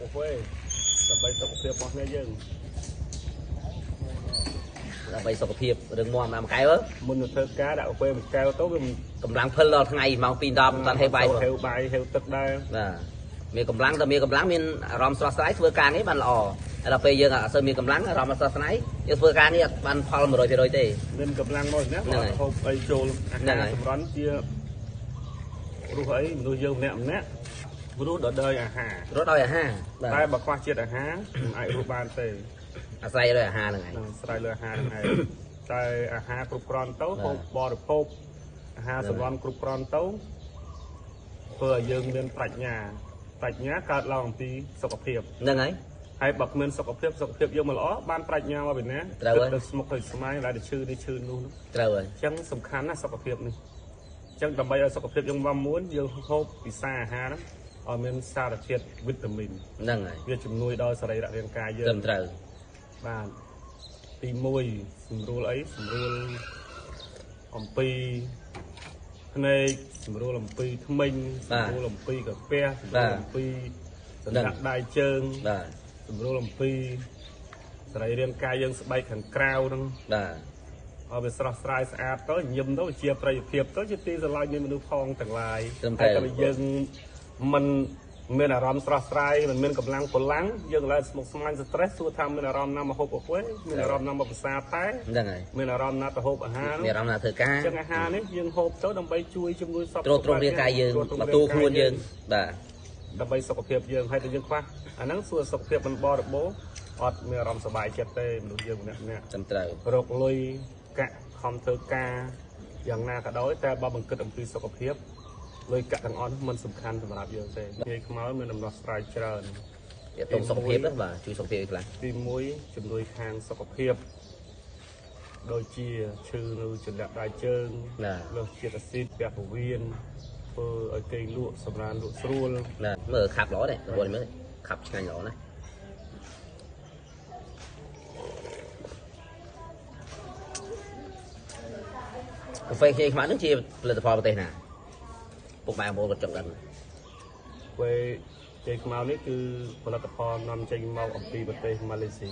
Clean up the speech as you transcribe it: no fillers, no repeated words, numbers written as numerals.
កាហ្វេដើម្បីសុខភាពរបស់គ្នាយើង ដើម្បីសុខភាពរឹងមាំណាមួយកែវ មុននឹងធ្វើការដាក់កាហ្វេមួយកែវទៅវា កម្លាំងពិលដល់ថ្ងៃម៉ោង2 10មិនតាន់ហេវបាយ ហេវបាយហេវទឹកដែរ បាទមានកម្លាំងតែមានកម្លាំងមានអារម្មណ៍ស្រស់ស្រាយធ្វើការនេះបានល្អហើយដល់ពេលយើងអត់សូវមានកម្លាំងអារម្មណ៍អត់ស្រស់ស្រាយយើងធ្វើការនេះអត់បានផល100%ទេ មានកម្លាំងមកណាហូបអីចូលអាហារសម្រន់ជារស់អីមនុស្សយើងម្នាក់ម្នាក់រស់ដោយអាហារ រស់ដោយអាហារ តែបើខ្វះជាតិអាហារមិនអាចរស់បានទេ អាស្រ័យលើអាហារហ្នឹងឯង អាស្រ័យលើអាហារហ្នឹងឯងតែអាហារគ្រប់គ្រាន់ទៅហូបបរិភោគអាហារសម្រន់គ្រប់គ្រាន់ទៅធ្វើឲ្យយើងមានប្រាជ្ញាប្រាជ្ញាកើតឡើងអំពីសុខភាព ហ្នឹងហើយ ហើយបើគ្មានសុខភាពសុខភាពយើងមិនល្អបានប្រាជ្ញាមកពីណា ត្រូវហើយ ទៅស្មុកទៅស្មាយឡើយទៅឈឺនេះឈឺនោះ ត្រូវហើយ អញ្ចឹងសំខាន់ណាស់សុខភាពនេះអញ្ចឹងដើម្បីឲ្យសុខភាពយើងមាំមួនយើងហូបពិសាអាហារហ្នឹងឲ្យមានសារធាតុវីតាមីន ហ្នឹងហើយ វាជំនួយដល់សរីរៈរាងកាយយើង ត្រឹមត្រូវ បាទទី1សម្រួលអីសម្រួលអំពីភ្នែកសម្រួលអំពីធ្មេញសម្រួលអំពីកាពះសម្រួលអំពីសណ្ដាប់ដៃជើង បាទ សម្រួលអំពីសរីរាង្គកាយយើងស្បែកខាងក្រៅហ្នឹង បាទ ឲ្យវាស្រស់ស្រាយស្អាតទៅញឹមទៅជាប្រយោជន៍ភាពទៅជាទីស្រឡាញ់នៃមនុស្សផងទាំងឡាយ ហើយ តែយើងមិនមានអារម្មណ៍ស្រស់ស្រាយមិនមានកម្លាំងពលំយើងឡើយស្មុគស្មាញ stress សួរថាមានអារម្មណ៍ណាមកហូបកាហ្វេមានអារម្មណ៍ណាមកភាសាតែ ហ្នឹងហើយ មានអារម្មណ៍ណាទៅហូបអាហារ មានអារម្មណ៍ណាធ្វើការ អញ្ចឹងអាហារនេះយើងហូបទៅដើម្បីជួយជំនួយសព ទ្រទ្រង់រាងកាយយើងបទូខ្លួនយើងបាទ ដើម្បីសុខភាពយើងហើយតែយើងខ្វះអាហ្នឹងសួរសុខភាពមិនបរិបូរណ៍អត់មានអារម្មណ៍សប្បាយចិត្តទេមនុស្សយើងម្នាក់ម្នាក់ ត្រឹមត្រូវ រកលុយកាក់ខំធ្វើការយ៉ាងណាក៏ដោយតែបើបង្គិតអំពីសុខភាពលុយកាក់ទាំងអស់នោះមិនសំខាន់សម្រាប់យើងទេងាយខ្មៅមានដំណោះស្រាយច្រើន ទាក់ទងសុខភាពហ្នឹងបាទជួយសុខភាពឲ្យខ្លះ ទី1ជំនួយខាងសុខភាពដូចជាឈឺនៅចន្លោះដៃជើងលើសជាតិអាស៊ីតពះពវៀនធ្វើឲ្យគេងលក់សម្រានលក់ស្រួល បាទមើលខាប់ល្អទេបងមើលខាប់ឆ្ងាញ់ល្អណាស់កាហ្វេខ្ញីខ្មៅហ្នឹងជាផលិតផលប្រទេសណាពុកម៉ែបងប្អូនគាត់ចង់ដឹង កាហ្វេខ្ញីខ្មៅនេះគឺផលិតផលនាំចេញមកអំពីប្រទេសម៉ាឡេស៊ី